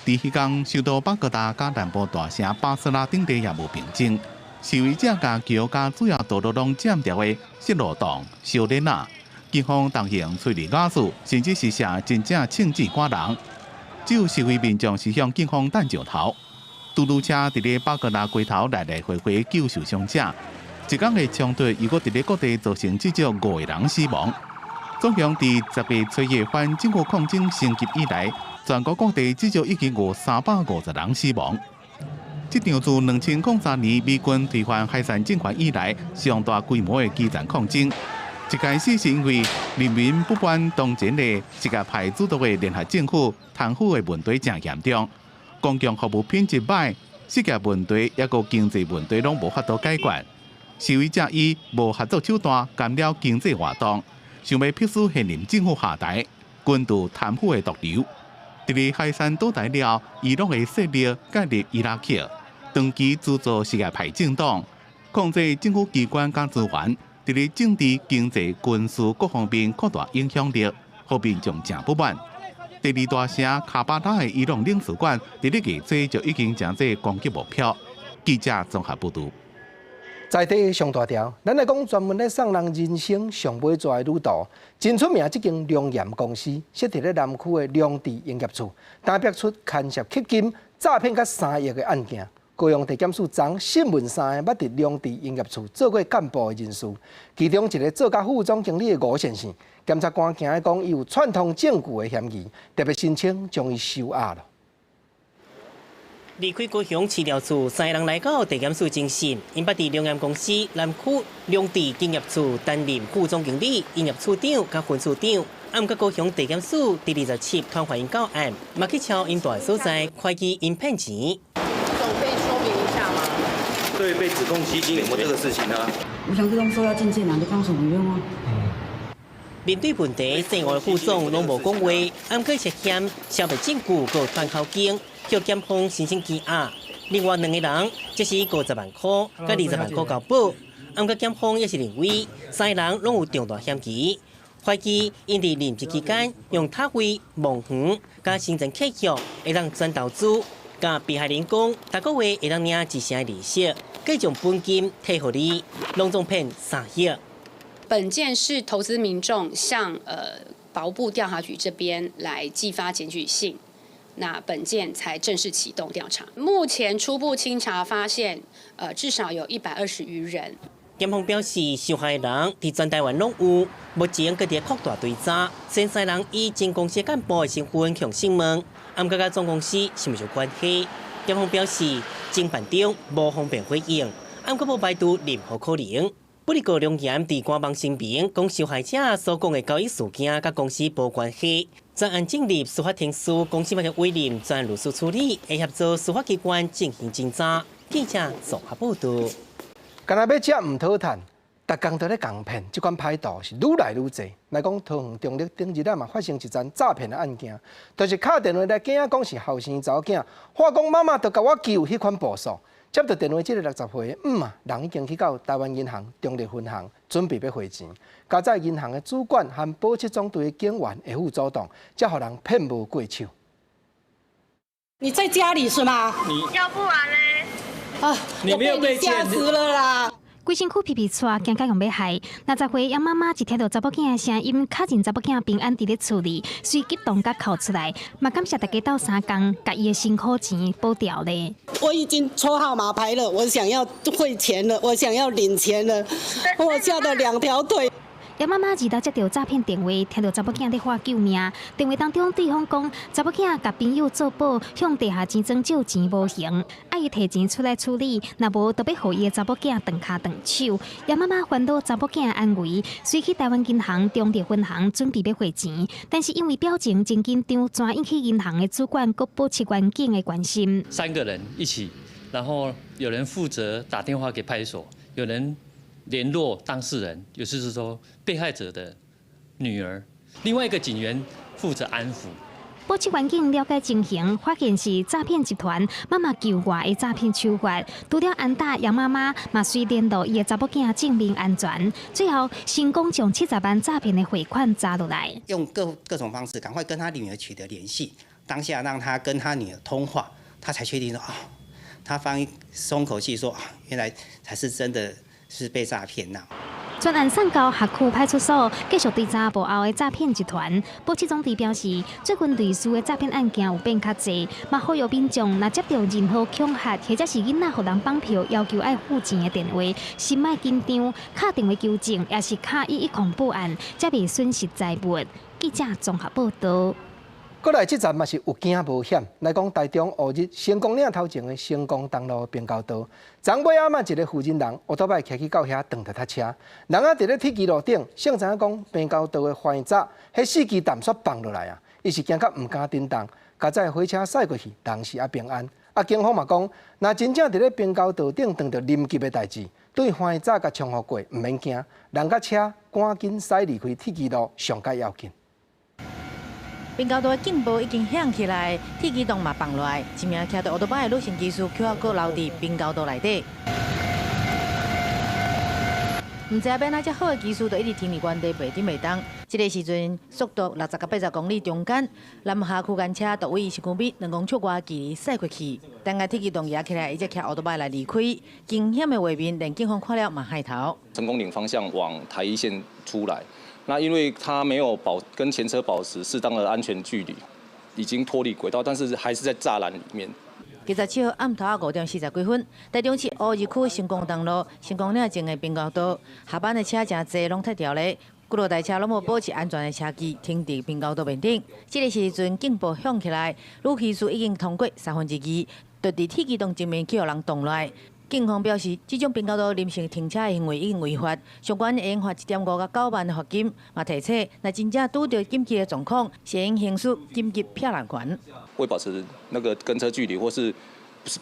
佇彼工，首都巴格達佮南部大城巴斯拉等地也無平靜，示威者共橋佮主要道路攏佔著的釋羅洞燒鏈仔，警方動用催淚瓦斯，甚至是射真正銃子趕人。只有示威民眾是向警方擲石頭。嘟嘟車佇咧巴格達街頭來來回回救受傷者。一工的衝突又閣佇咧各地造成至少五個人死亡。總共佇10月初一反政府抗爭升級以來，全國各地至少已經有350人死亡。這場自2003年美軍推翻海珊政權以來，上大規模的基層抗爭。一開始是因為人民不滿當前的什葉派主導的聯合政府貪腐的問題誠嚴重，公共服務品質䆀，失業問題抑閣經濟問題攏無法度解決。示威者以無合作手段干擾經濟活動，想欲迫使現任政府下台，根除貪腐的毒瘤。佇咧海珊倒台了，伊朗的勢力介入伊拉克，長期資助什葉派政黨，控制政府機關佮資源，佇咧政治、經濟、軍事各方面擴大影響力，予民眾誠不滿。第二大城卡巴拉的伊朗領事館，佇咧月初就已經成做攻擊目標。記者綜合報導。在地上大條，咱來講專門咧送人人生上尾逝的旅途，真出名。這間龍岩公司設佇咧南區的龍智營業處，單逼出牽涉吸金、詐騙佮3億的案件。高雄地檢署昨審問三个捌佇龍智營業處做過幹部的人士，其中一个做甲副總經理的吳先生，檢察官驚伊講伊有串通證據的嫌疑，特別申請將伊收押了。離開高雄市調處，三个人來到地檢署偵訊，𪜶捌佇龍岩公司南區龍智營業處擔任副總經理、營業處長佮分處長。啊，毋過高雄地檢署佇27傳喚𪜶到案，嘛去敲𪜶蹛的所在，懷疑𪜶騙錢。總可以說明一下嗎？對被指控吸金有沒有這個事情呢？我想這攏說要進見人，你講什麼用啊？面對問題，姓吳的副總攏無講話，啊，毋過涉嫌消滅證據閣串口供，予檢方申請羈押。另外兩個人則是50萬箍佮20萬箍交保，啊，毋過檢方也是認為三个人攏有重大嫌疑，懷疑𪜶佇任職期間用塔位、墓園佮生前契約會當轉投資，佮被害人講，逐個月會當領1成的利息，計將本金退予你，攏總騙3億。本件是投資民眾向法務部調查局這邊來寄發檢舉信，那本件才正式啟動調查。目前初步清查發現，至少有120餘人。檢方表示，受害人佇全台灣攏有，目前閣佇擴大追查。前三人以前公司幹部的身份向訊問，啊，毋過佮總公司是毋是有關係？檢方表示，偵辦中無方便回應，啊，毋過無排除任何可能。不過，龍岩佇官網聲明，講受害者所講的交易事件佮公司無關係。專案進入司法程序，公司嘛委任專律師處理，會協助司法機關進行偵查。記者綜合報導。干焦欲食毋討趁，逐工都咧共騙，這款歹徒是愈來愈濟。來講桃園中壢頂日仔嘛發生一樁詐騙的案件，就是敲電話來驚講是後生查某囝，話講媽媽就共我求彼款步數。接到電話，這个60歲的姆啊，人已經去到台灣銀行中壢分行，準備欲匯錢。佳哉銀行的主管和保七總隊的警員會副組動，才予人騙無過手。你在家裡是嗎？你要不然呢？啊，你沒有被嚇死了啦！規身軀皮皮剉，驚甲予人欲害。60歲楊媽媽一聽著查某囝的聲音，確認查某囝平安佇咧厝裡，隨激動甲哭出來，嘛感謝大家鬥相共，共伊的辛苦錢保牢咧。我已經抽號碼牌了，我想要匯錢了，我想要領錢了，我嚇得兩條腿。楊媽媽二頭接著詐騙電話，聽著查某囝咧喊救命。電話當中對方講，查某囝共朋友做保，向地下錢莊借錢無還，愛伊提錢出來處理，若無就欲予伊的查某囝斷跤斷手。楊媽媽煩惱查某囝安危，隨去台灣銀行中壢分行準備欲匯錢，但是因為表情真緊張，轉引起銀行的主管閣保七員警的關心。三個人一起，然後有人負責打電話給派出所，有人聯絡當事人，也就是說被害者的女兒，另外一個警員負責安撫。保七員警了解情形，發現是詐騙集團媽媽求外的詐騙手法。除了安打楊媽媽，嘛隨聯絡伊的查某囝證明安全，最後成功將70萬詐騙的匯款查落來。用各種方式，趕快跟他女兒取得聯繫，當下讓他跟他女兒通話，他才確定說啊，他方鬆口氣說啊，原來才是真的是被詐騙啦。專案送交轄區派出所，繼續追查幕後的詐騙集團。保七總隊表示，最近類似的詐騙案件有變較濟，嘛呼籲民眾若接到任何恐嚇或者是囡仔予人綁票要求愛付錢的電話，先莫緊張，敲電話求證，抑是敲110報案，才袂損失財物。記者綜合報導。過來這集嘛是有驚無險，來講台中烏日成功嶺頭前的成功東路平交道，昨尾仔嘛一个負責人，烏托擺騎去到遐撞著跤車，人仔佇咧鐵支路頂，誰知影講平交道的橫閘，彼四支彈煞放落來啊！伊是驚甲毋敢振動，佳哉火車駛過去，人是猶平安。啊，警方嘛講，若真正佇咧平交道頂撞著臨急的代誌，對橫閘共衝予過，毋免驚，人佮車趕緊駛離開鐵支路上較要緊。平交道的警報已經響起來，鐵枝洞嘛放落來，一名騎著烏托擺的女性騎士卻閣留佇平交道內底。毋知影欲按怎遮好的技術，就一直停佇原地袂振袂動。這个時陣速度60到80公里中間，南下區間車就位身軀邊2公尺外距離駛過去，等下鐵枝洞壓起來，伊才騎烏托擺來離開。驚險的畫面，連警方看了嘛害頭。成功嶺方向往台一線出來。那因為他沒有保跟前車保持適當的安全距離，已經脫離軌道，但是還是在柵欄裡面。27號暗頭仔5點40幾分，台中市烏日區成功東路成功嶺前的平交道，下班的車誠濟，攏脫掉咧，幾落台車攏無保持安全的車距，停佇平交道面頂。這个時陣警報響起來，女騎士已經通過2/3，就佇鐵枝洞前面去予人擋落來。警方表示，這種平交道臨時停車的行為已經違法，相關會用罰1.5到9萬的罰金。嘛提醒，若真正拄著緊急的狀況，會用行使緊急避難權。為保持那個跟車距離，或是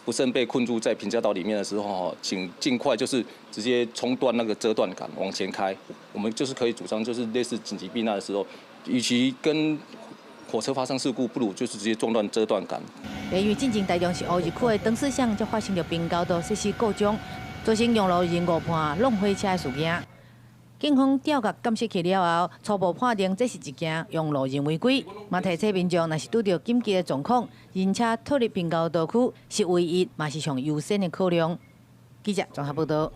不慎被困住在平交道裡面的時候，請盡快就是直接衝斷那個遮斷桿往前開。我們就是可以主張，就是類似緊急避難的時候，與其跟火車發生事故，不如就是直接撞斷遮斷桿。由於進前台中市烏日區的長水巷才發生著平交道設施故障，造成用路人誤判挵火車的事件。警方調查監視器了後，初步判定這是一件用路人違規。嘛提醒民眾，若是拄著緊急的狀況，人車脫離平交道區是唯一，嘛是上優先的考量。記者綜合報導。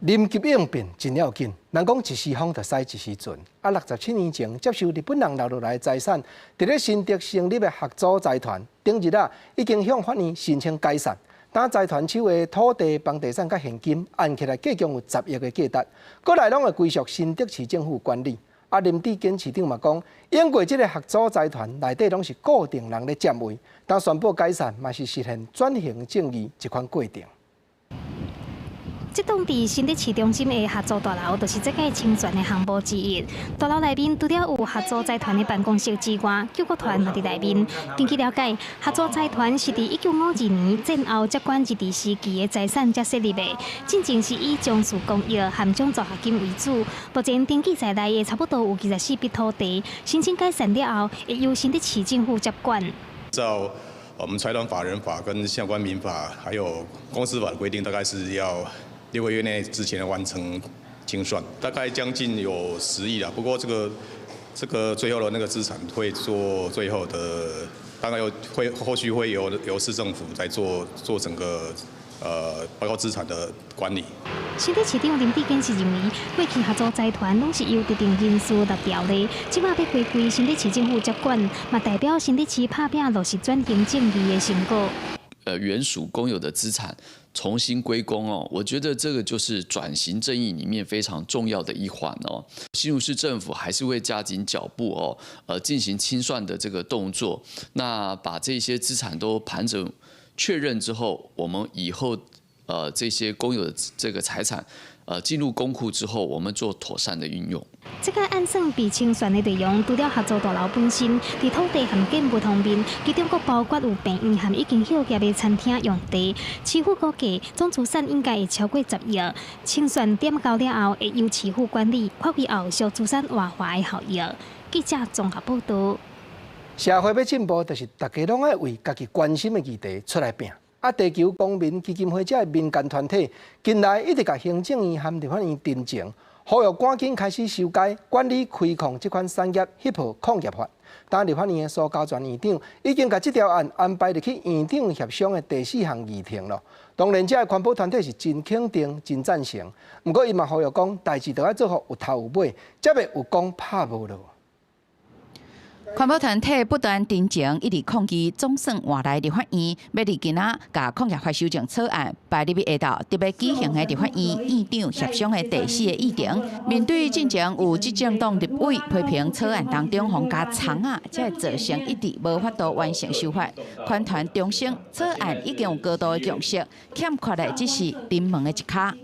臨急應變真要緊，人講一時風就駛一時船。啊，67年前接受日本人留落來的財產，佇咧新竹成立的合組財團，頂日啊已經向法院申請解散。當財團手的土地、房地產佮現金，按起來計共有10億的價值，過來攏會歸屬新竹市政府管理。啊，林智堅市長嘛講，因過這个合組財團內底攏是固定人咧佔位，當宣布解散嘛是實現轉型正義這款過程。這棟佇新竹市中心的合組大樓，就是這個清算的項目之一。大樓內面除了有合組財團的辦公室之外，救國團嘛佇內面。根據了解，合組財團是佇1952年戰後接管日治時期的財產才設立的，進前是以從事公益和獎助學金為主。目前登記在內的差不多有24筆土地，申請解散了後，會由新竹市政府接管。照我們財團法人法跟相關民法，還有公司法的規定，大概是要6個月內之前完成清算，大概將近有10億啦。不過這個最後的那個資產會做最後的，大概有會後續會由市政府來做整個包括資產的管理。新竹市長林智堅是認為，過去合組財團攏是由特定人士立條例，這馬欲回歸新竹市政府接管，嘛代表新竹市拍拚落實轉型正義的成果。原屬公有的資產重新歸公哦，我覺得這個就是轉型正義裡面非常重要的一環哦。新竹市政府還是會加緊腳步哦，進行清算的這個動作。那把這些資產都盤整確認之後，我們以後這些公有的這個財產，進入公庫之後，我們做妥善的運用。這個案算被清算的內容，除了合組大樓本身，佇土地和建物方面，其中閣包括有病院和已經歇業的餐廳用地。市府估計總資產應該會超過10億。清算點交了後，會由市府管理，發揮後續資產活化的效益。記者綜合報導。社會欲進步，就是大家攏愛為家己關心的議題出來拚。啊！地球公民基金會這个民間團體近來一直共行政院和立法院陳情，呼籲趕緊開始修改管理開礦這款產業翕號礦業法。當立法院的蘇嘉全院長已經共這條案安排入去院長協商的第四項議程囉。當然，這个環保團體是真肯定、真贊成。毋過，伊嘛呼籲講，代誌著愛做予有頭有尾，才袂有講拍無落。環保團體不斷陳情，一直抗議總算換來立法院，欲佇今仔共礦業法修正草案擺入去下晝，特別舉行的立法院院長協商的第四个議程。面對進前有執政黨立委批評草案當中予加蔥仔，才會造成一直無法度完成修法。環團重申草案已經有高度的共識，欠缺的只是臨門的一跤。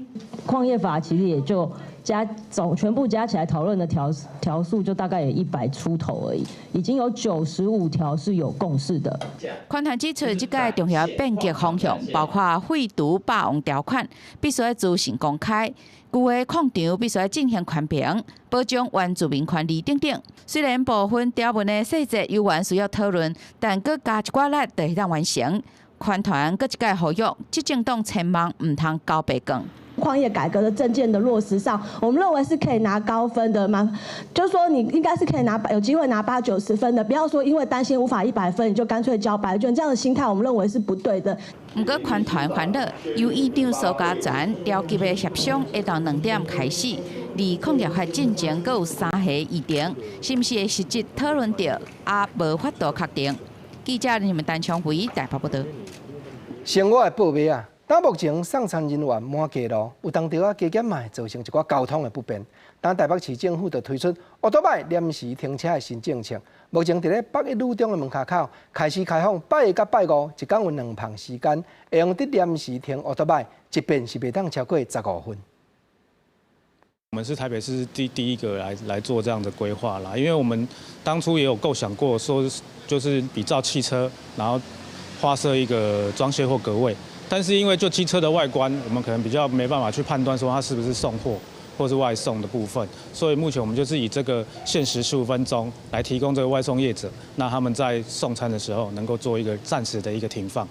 礦業法其實也就加總全部加起來討論的條條數就大概也100出頭而已，已經有95條是有共識的。環團指出，這屆重要變革方向包括廢除霸王條款，必須愛資訊公開；舊的礦場必須愛進行環評，保障原住民權利等等。雖然部分條文的細節猶原需要討論，但閣加一寡力就會當完成。環團閣一擺呼籲，執政黨千萬毋通交白卷。礦業改革的政見的落實上，我們認為是可以拿高分的嘛，就是說你應該是可以拿有機會拿八九十分的，不要說因為擔心無法100分，你就乾脆交白卷，這樣的心態我們認為是不對的。毋過環團煩惱，由院長蘇嘉全召集的協商下晝2點開始，離礦業法進前閣有三個議程，是毋是會實質討論著，也無法度確定。記者林陳長輝台北報導。生活的報尾啊！到目前送餐人員滿街路，有當時仔加減嘛會造成一寡交通的不便。但台北市政府就推出歐多擺臨時停車的新政策。目前佇咧北一女中的門跤口開始開放拜一佮拜五，一工有兩班時間，會用得臨時停歐多擺，一遍是袂當超過15分。我們是台北市第一個來做這樣的規劃啦，因為我們當初也有構想過，說就是比照汽車，然後劃設一個裝卸貨格位。但是因為就機車的外觀，我們可能比較沒辦法去判斷說它是不是送貨或是外送的部分，所以目前我們就是以這個限時15分鐘來提供這個外送業者，那他們在送餐的時候能夠做一個暫時的一個停放。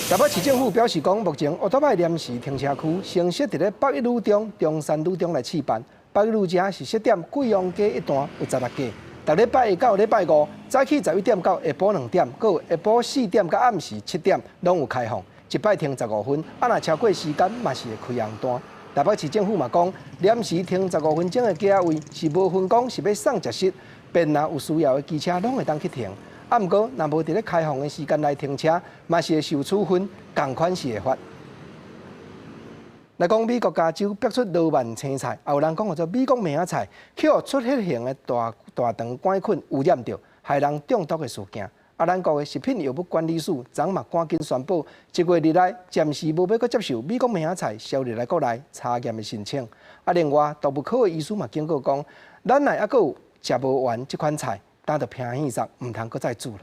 台北市政府表示講，目前烏托擺臨時停車區先設佇咧北一女中、中山女中來試辦。北一女遮是設點貴陽街一段有16格。逐禮拜一到禮拜五，早起11點到下晡2點，閣有下晡4點到暗時7點，攏有開放。一擺停十五分，啊，若超過時間嘛是會開紅單。台北市政府嘛講，臨時停十五分鐘的格仔位是無分講是欲送食食，便若有需要的機車攏會當去停。啊，毋過若無佇咧開放的時間來停車，嘛是會受處分，仝款是會罰。來講美國加州爆出羅曼青菜，也有人講號做美國麥仔菜，去予出血型的大大腸桿菌汙染著，害人中毒的事件。啊，咱國的食品藥物管理署昨嘛趕緊宣布，1月2日來暫時無欲閣接受美國麥仔菜銷入來國內查驗的申請。啊，另外動物科的醫師嘛警告講，咱若猶閣有食無完這款菜，咱就摒棄煞，毋通閣再煮了。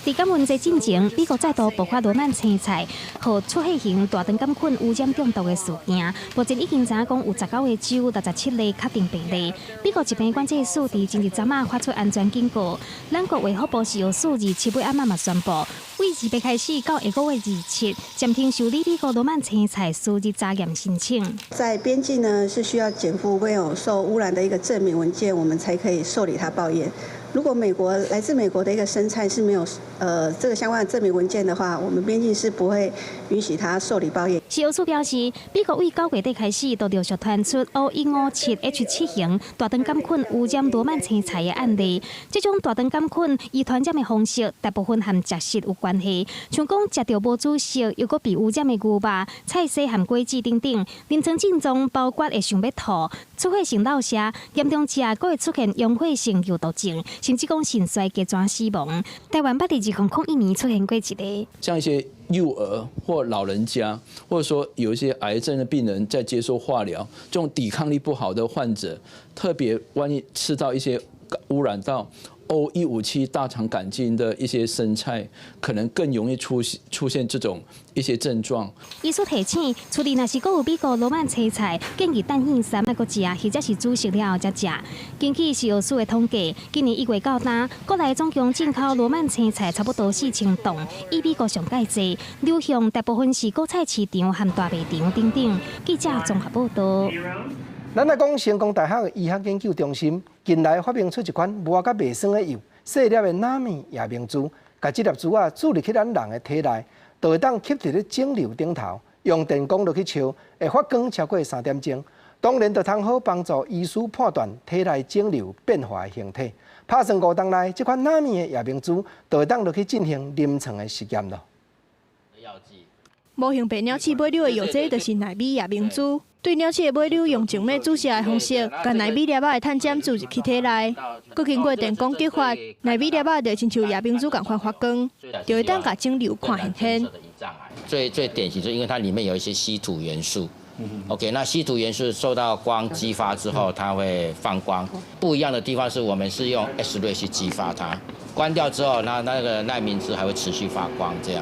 佇感恩節進前，美國再度爆發羅曼青菜予出血型大腸桿菌污染中毒的事件。目前已經知影講有19個州67例確定病例。美國疾病管制署佇前日昨仔發出安全警告。咱國衛福部食藥署27尾暗仔嘛宣布，對28開始到下個月27，暫停受理美國羅曼青菜輸入查驗申請。在邊境呢，是需要檢附沒有受污染的一個證明文件，我們才可以受理它報驗。如果美國來自美國的一個生菜是沒有這個相關的證明文件的話，我們邊境是不會允許他受理報驗。食藥署表示，美國對9月底開始都陸續傳出 O157 H7 型大腸桿菌污染羅曼青菜的案例。這種大腸桿菌伊傳染的方式，大部分和食食有關係，像講食著無煮熟又閣被污染的牛肉、菜絲和果子等等，臨床症狀包括會想欲吐、出血性腹瀉，嚴重者閣會出現溶血性尿毒症，甚至講腎衰竭轉死亡。台灣捌佇2001年出現過一例。像一些幼兒或老人家，或者說有一些癌症的病人在接受化療，這種抵抗力不好的患者，特別萬一吃到一些污染到 O157大腸桿菌的一些生菜，可能更容易出現這種一些症狀。醫師提醒，厝裡若是閣有美國羅曼青菜，建議等歇三莫閣食，或者是煮熟了後才食。根據食藥署的統計，今年1月到今，國內總共進口羅曼青菜差不多4000噸，以美國上蓋濟，流向大部分是果菜市場和大賣場等等。記者綜合報道。咱來講，成功大學醫學研究中心近來發明出一款抹甲袂酸的藥，細粒的納米夜明珠，共這粒珠仔注入去咱人的體內，就會當吸佇咧腫瘤頂頭，用電光落去照，會發光超過三點鐘。當然就通好幫助醫師判斷體內腫瘤變化的形態。拍算五冬內，這款納米的夜明珠就會當落去進行臨床的實驗囉。模型白鳥刺尾瘤的藥劑就是納米夜明珠，對鳥刺的尾瘤用靜脈注射的方式，共納米粒仔的碳針注入去體內，閣經過電光激發，納米粒仔就親像夜明珠仝款發光，就會當共腫瘤看現現。最最典型，就因為它裡面有一些稀土元素。OK，那稀土元素受到光激發之後，它會放光。不一樣的地方是我們是用 X ray 去激發它，關掉之後，那個納米珠還會持續發光。這樣，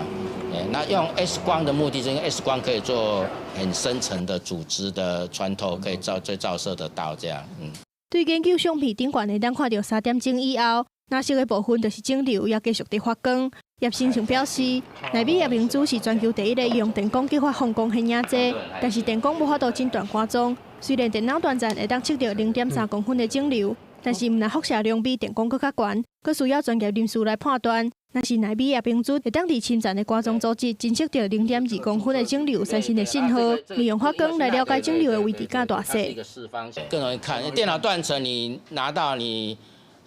那用 X 光的目的是因為 X 光可以做很深層的組織的穿透，可以照最照射得到這樣。對研究相片頂懸會當看著三點鐘以後，藍色的部分就是腫瘤，也繼續佇發光。葉先生表示，納米夜明珠是全球第一个用電光激發放光顯影劑，但是電光無法度診斷肝臟。雖然電腦斷層會當測著0.3公分的腫瘤，但是毋但輻射量比電光閣較懸，閣需要專業人士來判斷。若是納米夜明珠會當佇深層的肝臟組織偵測著0.2公分的腫瘤產生的信號，利用發光來了解腫瘤的位置佮大細。更容易看，電腦斷層你拿到你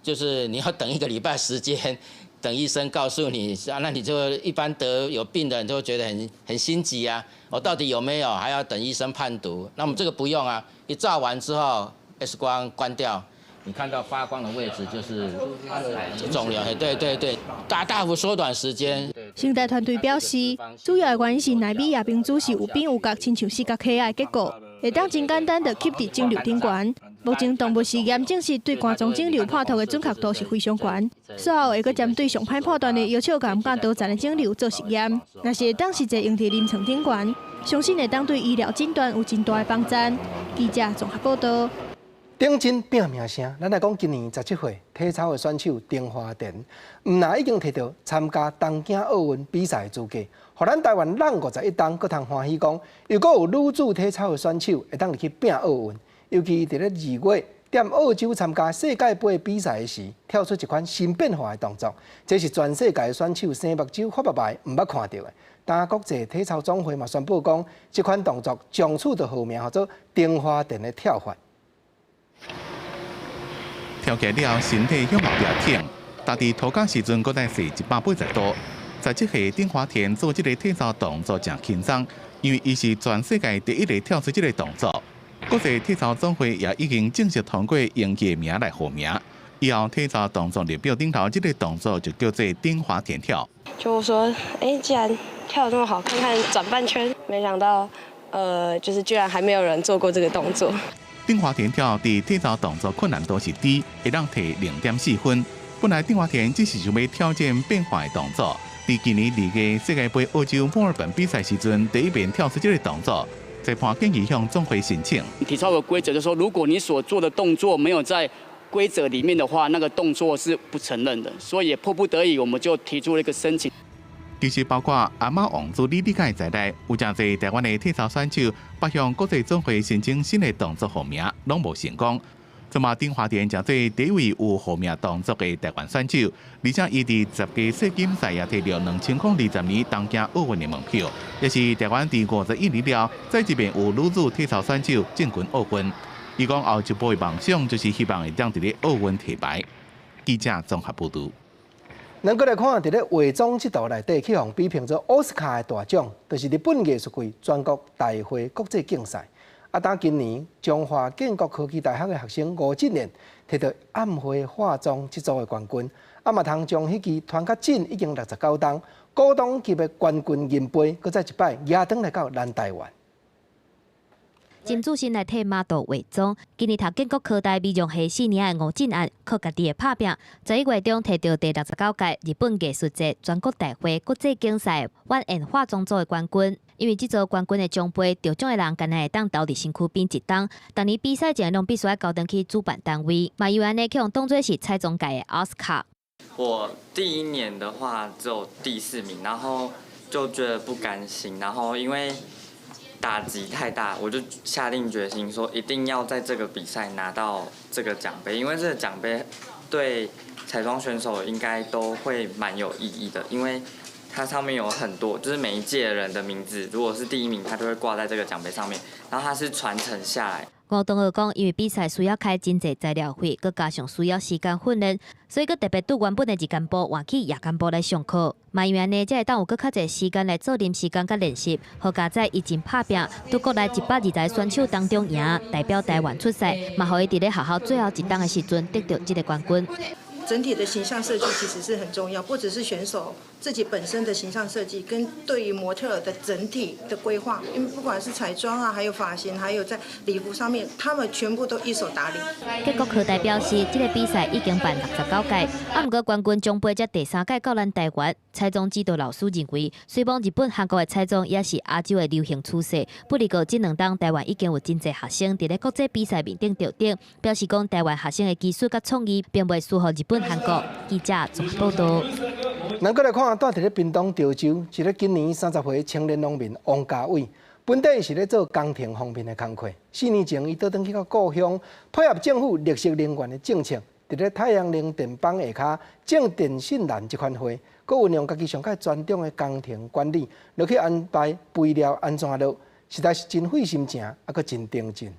就是你要等一個禮拜時間。等醫生告訴你啊，那你就一般得有病的人就會覺得很心急啊。我到底有沒有，還要等醫生判讀。那我們這個不用啊，一照完之後，X 光關掉，你看到發光的位置就是腫瘤。對對對，大大幅縮短時間。成大團隊表示，主要的原因是納米夜明珠是有邊有角，親像四角體的結構，會當真簡單就吸佇腫瘤頂懸。目前動物實驗證實，對肝臟腫瘤判讀的準確度是非常懸。隨後會閣針對上歹判斷的腰小癌佮多層的腫瘤做實驗，若是會當實際用佇臨床頂懸，相信會當對醫療診斷有真大的幫助。記者綜合報導。頂真拼命聲，咱來講今年17歲體操的選手丁華田，毋但已經摕著參加東京奧運比賽的資格，予咱台灣湳51冬，閣通歡喜講，又閣有女子體操的選手會當入去拼奧運。尤其佇咧2月，踮澳洲參加世界盃比賽的時，跳出一款新變化的動作，這是全世界選手生目睭發目眉毋捌看著的。當國際體操總會嘛宣布講，這款動作從此就號名號做丁華田的跳法。跳起了，身體向後壁挺，踏佇塗跤時陣，閣來踅180度。17歲丁華田做這个體操動作誠輕鬆，因為伊是全世界第一个跳出這个動作。國際體操總會也已經正式通過用伊名來號名，以後體操動作列表頂頭這个動作就叫做丁華田跳。就說，欸，既然跳得這麼好，看看轉半圈，沒想到，就是居然還沒有人做過這個動作。丁華田跳佇體操動作困難度是低，會當提0.4分。本來丁華田只是想欲挑戰變化的動作，佇今年2月世界盃澳洲墨爾本比賽時陣，第一遍跳出這个動作，裁判建議向總會申請。體操的規則就是說，如果你所做的動作沒有在規則裡面的話，那個動作是不承認的，所以也迫不得已，我們就提出了一個申請。其實包括鞍馬王子李禮凱在內，有誠濟台灣的體操選手，欲向國際總會申請新的動作號名，攏無成功。這馬丁華田成做第一位有號名動作的台灣選手，而且伊佇10屆世錦賽也摕著2020年東京奧運的門票，也是台灣佇51年了，再一遍有女子體操選手進軍奧運。伊講後一步的夢想就是希望會當佇咧奧運提牌。記者綜合報導。咱閣來看，佇咧化妝這道內底，去予比評做奧斯卡的大獎，就是日本藝術季全國大會國際競賽。啊，當今年彰化建國科技大學的學生吳俊賢摕著暗會化妝這組的冠軍，啊嘛通將彼支傳較緊已經69冬古董級的冠軍銀杯，閣再一擺攑轉來到咱台灣。真自信來替 model 化妝，今年讀建國科大美容系四年的吳進安，靠家己的拍拚，11月中摕著第69屆日本藝術節全國大會國際競賽晚宴化妝組的冠軍。因為這座冠軍的獎杯，得獎的人干焦會當留佇身軀邊一冬，逐年比賽前攏必須愛交轉去主辦單位，嘛因為按呢去予當做是彩妝界的奧斯卡。我第一年的話只有第四名，然後就覺得不甘心，然後因為打擊太大，我就下定決心說一定要在這個比賽拿到這個獎杯，因為這個獎杯對彩妝選手應該都會蠻有意義的，因為它上面有很多，就是每一屆人的名字，如果是第一名，他就會掛在這個獎盃上面，然後它是傳承下來。吳東學講，因為比賽需要開真濟材料費，閣加上需要時間訓練，所以閣特別對原本的日間部換去夜間部來上課。嘛因為按呢，才會當有閣較濟時間來做臨時工佮練習。好佳哉伊真拍拚，佇國內120個選手當中贏，代表台灣出賽，嘛予伊佇咧學校最後一冬的時陣得著這个冠軍。整體的形象設計其實是很重要，不只是選手自己本身的形象設計，跟對於模特的整體的規劃，因為不管是彩妝啊，還有髮型，還有在禮服上面，他們全部都一手打理。建國科大表示，這个比賽已經辦69屆，啊，毋過冠軍獎盃才第三屆到咱台灣。彩妝指導老師認為，雖罔日本、韓國的彩妝也是亞洲的流行趨勢，不過這兩冬台灣已經有真濟學生佇咧國際比賽面頂得獎，表示講台灣學生的技術佮創意並袂輸予日本、韓國。記者綜合報導。咱閣來看，蹛佇咧屏東潮州，一个今年30歲青年農民王家偉，本底是咧做工程方面的工課。4年前，伊倒轉去到故鄉，配合政府綠色能源的政策，佇咧太陽能電板下跤種電線蘭這款花，閣運用家己上蓋專長的工程管理，落去安排肥料按怎落，實在是真費心情，猶閣真精進。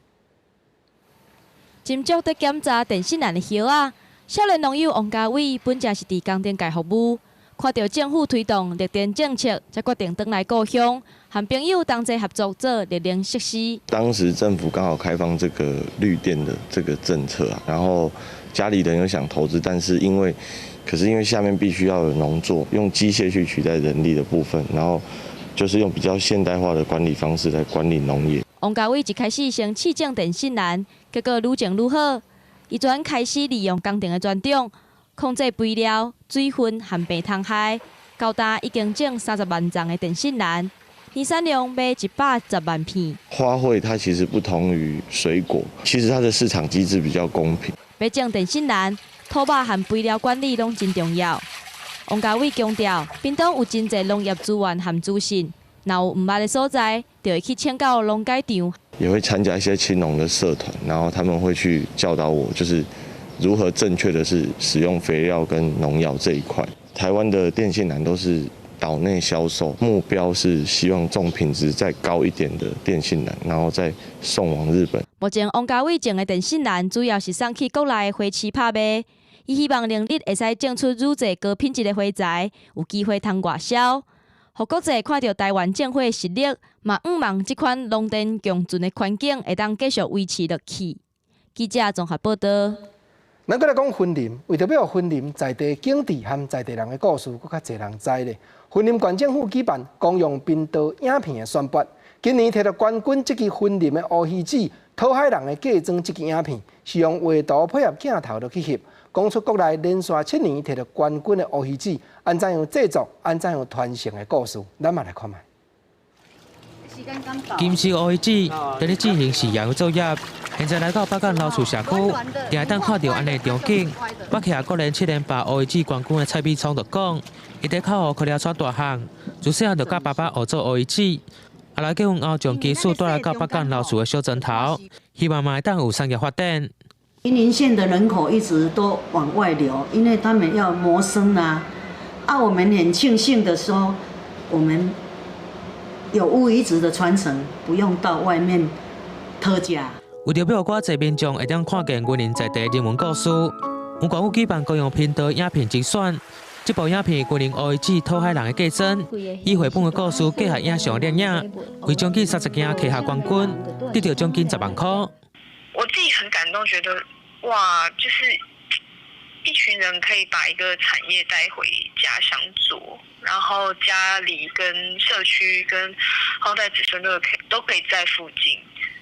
斟酌佇檢查電線蘭的葉仔。少年農友王家偉本正是佇工程界服務，看著政府推動綠電政策，才決定轉來故鄉，和朋友同齊合作做綠能設施。當時政府剛好開放這個綠電的這個政策啊，然後家裡人又想投資，但是因為，可是因為下面必須要有農作，用機械去取代人力的部分，然後就是用比較現代化的管理方式來管理農業。王家偉一開始先試種電線蘭，結果愈種愈好。伊轉開始利用工程的專長，控制肥料、水分和病蟲害，到今已經種30萬叢的電線蘭，年產量賣110萬片。花卉它其實不同於水果，其實它的市場機制比較公平。欲種電線蘭，土壤和肥料管理攏真重要。王家偉強調，屏東有真濟農業資源和資訊，若有毋捌的所在，就會去請教農改場。也會參加一些青農的社團，然後他們會去教導我，就是如何正確的是使用肥料跟農藥這一塊。台灣的電線蘭都是島內銷售，目標是希望種品質再高一點的電線蘭，然後再送往日本。目前王家偉種的電線蘭主要是送去國內花市拍賣，伊希望明日會使種出愈濟高品質的花材，有機會通外銷。予國際看著台灣種花實力，嘛向望這款農電共存的環境會當繼續維持落去。記者綜合報導。咱閣來講雲林，為著欲予雲林在地景致和在地人的故事，閣較濟人知咧。雲林縣政府舉辦公用頻道影片的選拔，今年摕著冠軍這支雲林的烏魚子討海人的嫁妝這支影片，是用畫圖配合鏡頭落去翕。講出國內連續7年摕著冠軍的烏魚子，按怎樣製作，按怎樣傳承的故事，咱嘛來看覓。金絲烏魚子佇咧進行飼養作業，現在來到北港老厝社區，定會當看著按呢場景。北起國連7連霸烏魚子冠軍的蔡美聰就講，伊佇口湖科了帶大漢，自細漢就佮爸爸學做烏魚子，後來結婚後將技術帶來到北港老厝的小莊頭，希望嘛會當有產業發展。雲林縣的人口一直都往外流，因為他們要謀生啊。啊，我們很慶幸的說，我們有烏魚子的傳承，不用到外面討食。為著欲予較濟民眾會當看見雲林在地人文故事，縣政府舉辦公用頻道影片甄選。這部影片雲林烏魚子討海人的嫁妝，以繪本的故事結合影像攝影，為將近30件拿下冠軍，得著獎金10萬塊。我自己很感動，覺得哇，就是一群人可以把一個產業帶回家鄉做，然後家裡跟社區跟後代子孫都可以在附近，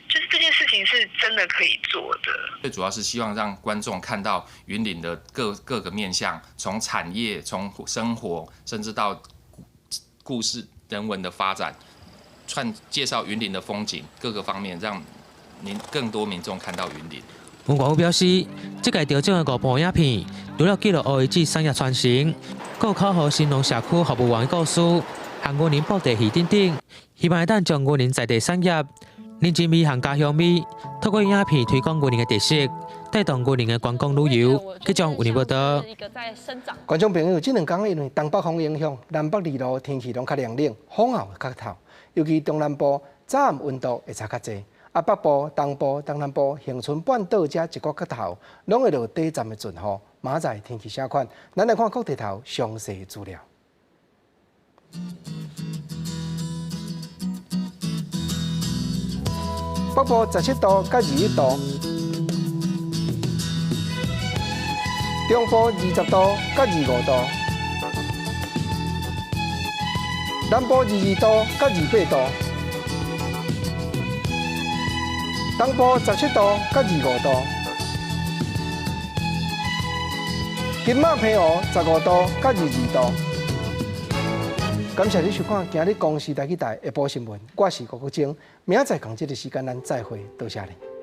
就是這件事情是真的可以做的。最主要是希望讓觀眾看到雲林的各個面向，從產業、從生活，甚至到故事、人文的發展，串介紹雲林的風景各個方面，讓您更多民眾看到雲林。縣政府表示，這屆得獎的五部影片，除了記錄烏魚子產業傳承，閣有口號新農社區服務員的故事，和雲林布袋戲等等，希望會當將雲林在地產業認真味和家鄉味，透過影片推廣雲林的特色，帶動雲林的觀光旅遊。記者雲林報導。觀眾朋友，這兩工因為東北風影響，南北二路天氣攏較涼冷，風也會較透。尤其中南部早暗溫度會差較濟，啊北部、東部、東南部、恆春半島遮一寡角頭，攏會落短暫的陣雨。明仔載天氣啥款？咱來看各地頭詳細資料。北部17度佮21度，中部20度佮25度，南部22度佮28度，東部17度佮25度，金馬澎湖15度佮22度。感謝你收看今日公視台語台下晡新聞，我是郭國晶，明仔載仝這个時間咱再會，多謝你。